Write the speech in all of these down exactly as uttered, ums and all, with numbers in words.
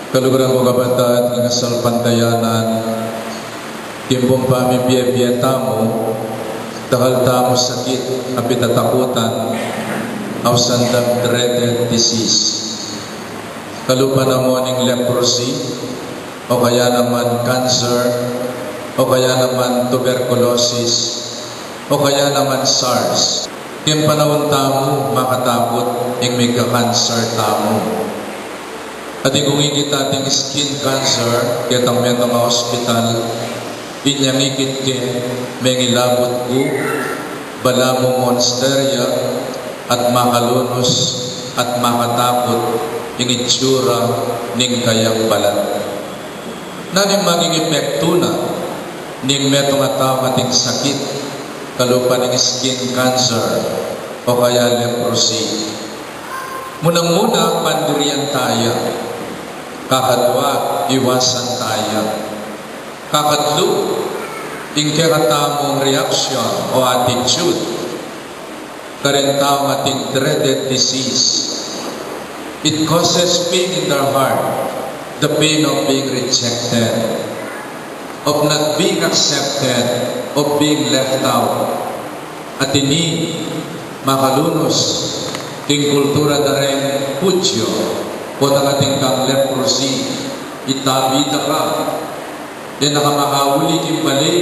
Kaluguran ku kapatad, king kasalpantayanan, timpung pamibie-bie tamu, dakal tamu sakit a pitatakutan, ausan dang dreaded disease. Kalupa na mu ning leprosy, o kaya naman cancer, o kaya naman tuberculosis, o kaya naman SARS. King panaun tamu, makatakut ing mika-cancer tamu. At ikung ikit ating skin cancer, ketang metung a hospital, inyang ikit ke, mengilabut ku, balamu monster ya, at makalunus, at makatakut, ing itsura ning kayang balat. Nanu ing maging epektu na ning metung a taung ating sakit, kalupa ning skin cancer, o kaya leprosy? Munang-muna, pandirian taya. Kakadua, iwasan taya. Kakatlu, ing kekatamung reaction o attitude kareng taung ating dreaded disease. It causes pain in their heart, the pain of being rejected, of not being accepted, of being left out. At ini, makalunus, king kultura da reng Hudyo, potang atin kang leprosy, itabi da ka, e na ka makauli king bale,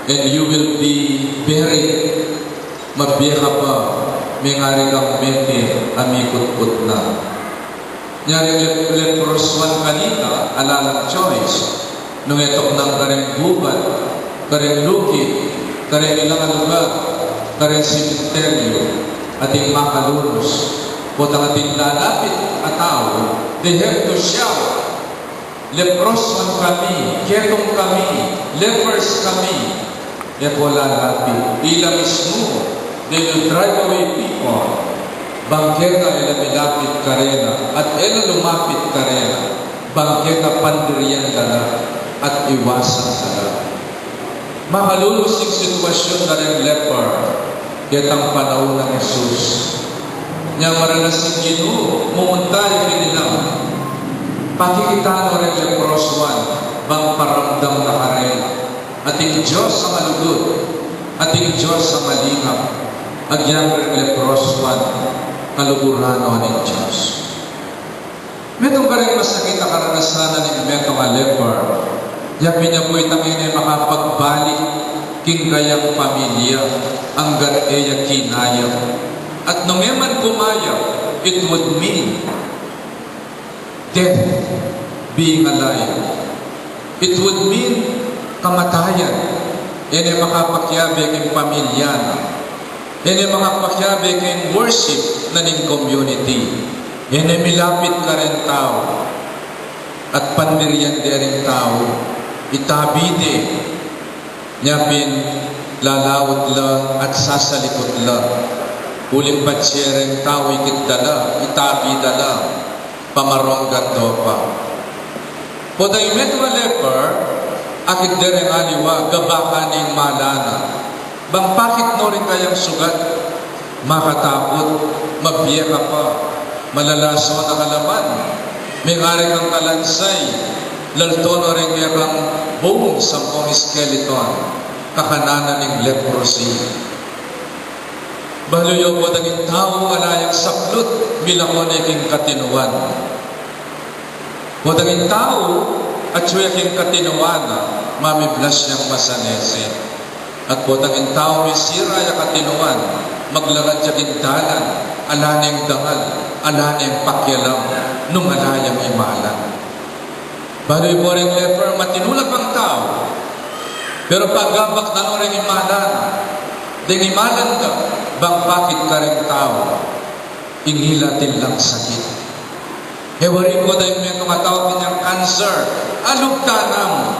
and you will be buried. Mabie ka pa, mengari kang mete a mikutput na. Nya reng lep-, leproswan kanita, ala lang choice. Nung e tuknang kareng gubat, kareng lukit, kareng ilang a lugar, kareng sementeryo, ating makalunus, potang ating lalapit a tau, they have to shout, "Leproswan kami, ketung kami, lepers kami." E ko lalapit. Ila mismu, they will drive away people. Bang keta e la milapit karela, at e la lumapit karela, bang keta pandirian da la, at iwasan da la. Makalunus ing sitwasyun da reng leper, ketang panaun nang Jesus. Nya maranas ing Ginu, mumunta ya kanilang. Pakikitan no reng leproswan, bang paramdam na karela. Ating Dios a malugud, ating Dios a malingap, agyang reng leproswan, kaluguran no ning Dios. Metung kareng masakit a karanasan ning metung a leper, yapin ya pu itang e ne makapagbalik king kayang pamilya, anggang e ya kinaya. At nung e man kumayap, it would mean death, being alive. It would mean kamatayan. E ne makapakiabe king pamilya na. E ne makapakiabe king worship na ning community. E ne milapit kareng tau. At pandirian de ring tau, itabi de. Nya pin lalaut la at sasalikut la. Uling patse reng tau ikit da la, itabi da la, pamarong gandu pa. Potang ing metung a leper, akit de reng aliwa, gabakan ing mala na. Bang pakit no ring kayang sugat, makatakut, mabie ka pa, malalaso na ka la man, mengari kang kalansay, lalto no ring kekang bones ampong skeleton, kakanan na ning leprosy. Balu yu, potang ing tau ala yang saplut, milako ne king katinuan. Potang ing tau atyu ya king katinuan, mamiblas yang masanese. At potang ing tau misira ya katinuan, maglakad ya king dalan, ala neng dangal, ala neng pakialam nung ala yang imalan. Balu yu, reng leper, matinu la pang tau, pero pagabak na no reng imalan, deng imalan da, bang pakit kareng tau, ing ila atin lang sakit. E wari, potang ing metung a tau atin yang cancer, alub ta namu.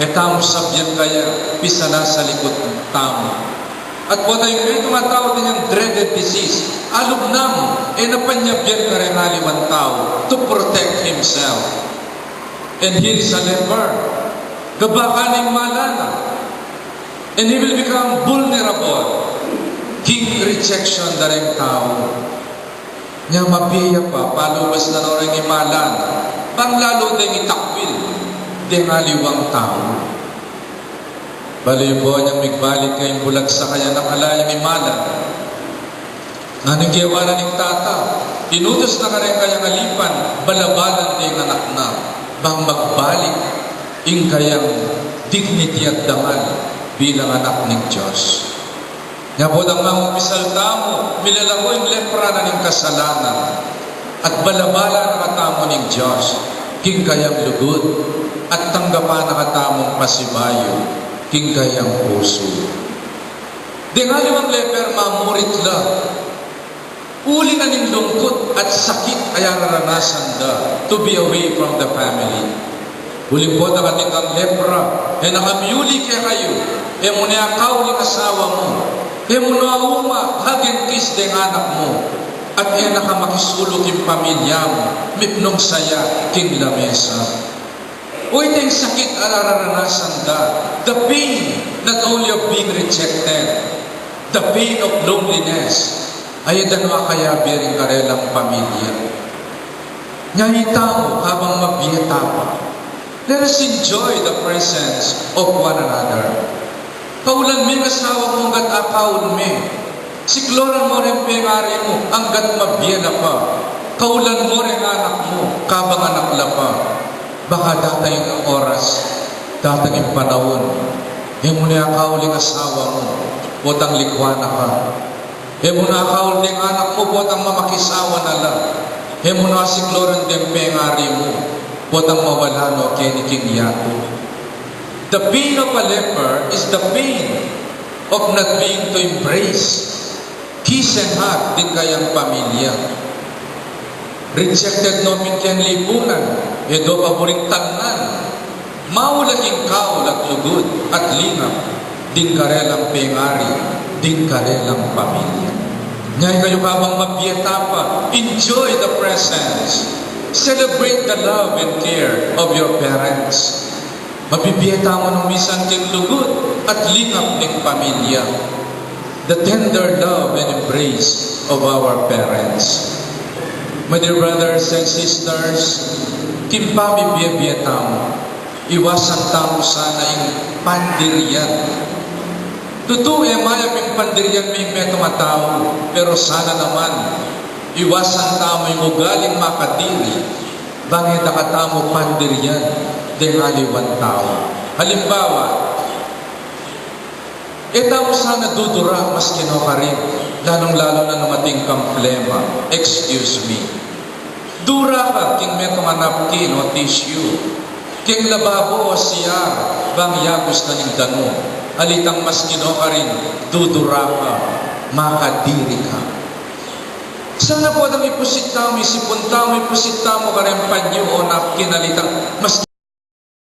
E tamu sabian kaya, pisalasalikut tamu. At potang ing metung a tau atin yang dreaded disease, alub namu, e na panyabian kareng aliwang tau to protect himself. And here is a leper. Gabakan ing mala na. And he will become vulnerable king rejection da reng tau. Nya mabie ya pa, palubas na no reng imalan, Bang lalu deng itakwil deng aliwang tau. Balu yu po, inyang migbalik kayang bulag sa kayang anak, ala yang imalan. Nanu ing gewa na ning tata? Inutus na kareng kayang alipan, balabalan deng anak na, bang magbalik ing kayang dignity at dangal bilang anak ning Dios. Nya potang mangumpisal tamu, milalago ing lepra na ning kasalanan, at balabalan na katamu ning Dios king kayang lugud, at tanggapan na katamung pasibayu king kayang pusu. Deng aliwang leper, mamurit la uli na ning lungkut at sakit a araranasan da, to be away from the family. Uling potang atin kang lepra, e na ka miuli kekayu, e mu ne akaul ing asawa mu, e mu ne auma, hug and kiss deng anak mu, at e na ka makisulu king pamilya mu, mipnung saya king lamesa. O, ita ing sakit a araranasan da, the pain not only of being rejected, the pain of loneliness, a e da no akayabe ring karelang pamilya. Nya itamu, kabang mabie ta pa, let us enjoy the presence of one another. Kaulan me ing asawa mu anggat akaul me. Sikluran mu reng pengari mu anggat mabie la pa. Kaulan mu reng anak mu kabang anak la pa. Baka datang ing oras, datang ing panaun, e mu ne akaul ing asawa mu, potang likwan na ka. E mu ne akaul deng anak mu, potang mamakisawa na la. E mu ne asikluran deng pengari mu, potang mawala no keni king yatu. The pain of a leper is the pain of not being to embrace, kiss and hug ding kayang pamilya. Rejected no mi king lipunan, e do pa buring tangnan, maula king kaul at lugud at lingap ding karelang pengari, ding karelang pamilya. Nya ikayu, kabang mabie ta pa, enjoy the presence. Celebrate the love and care of your parents. Mabibie tamu nung misan king lugud at lingap ning pamilya, the tender love and embrace of our parents. My dear brothers and sisters, king pamibie-bie tamu, iwasan tamu sana ing pandirian. Tutu, e mayap ing pandirian ning metung a tau, pero sana naman iwasan tamu ing ugaling makadiri, bang e da katamu pandirian deng aliwang tau. Halimbawa, e tamu sana dudura maski no karin, lalung-lalu na nung atin kang plema, excuse me. Dura ka king metung a napkin o tissue, king lababo o C R, bang yagus na ning danu, alitang maski no karin, dudura ka, makadiri ka. Sana potang ipusit tamu, isipun tamu, ipusit tamu kareng panyu o napkin, alitang maski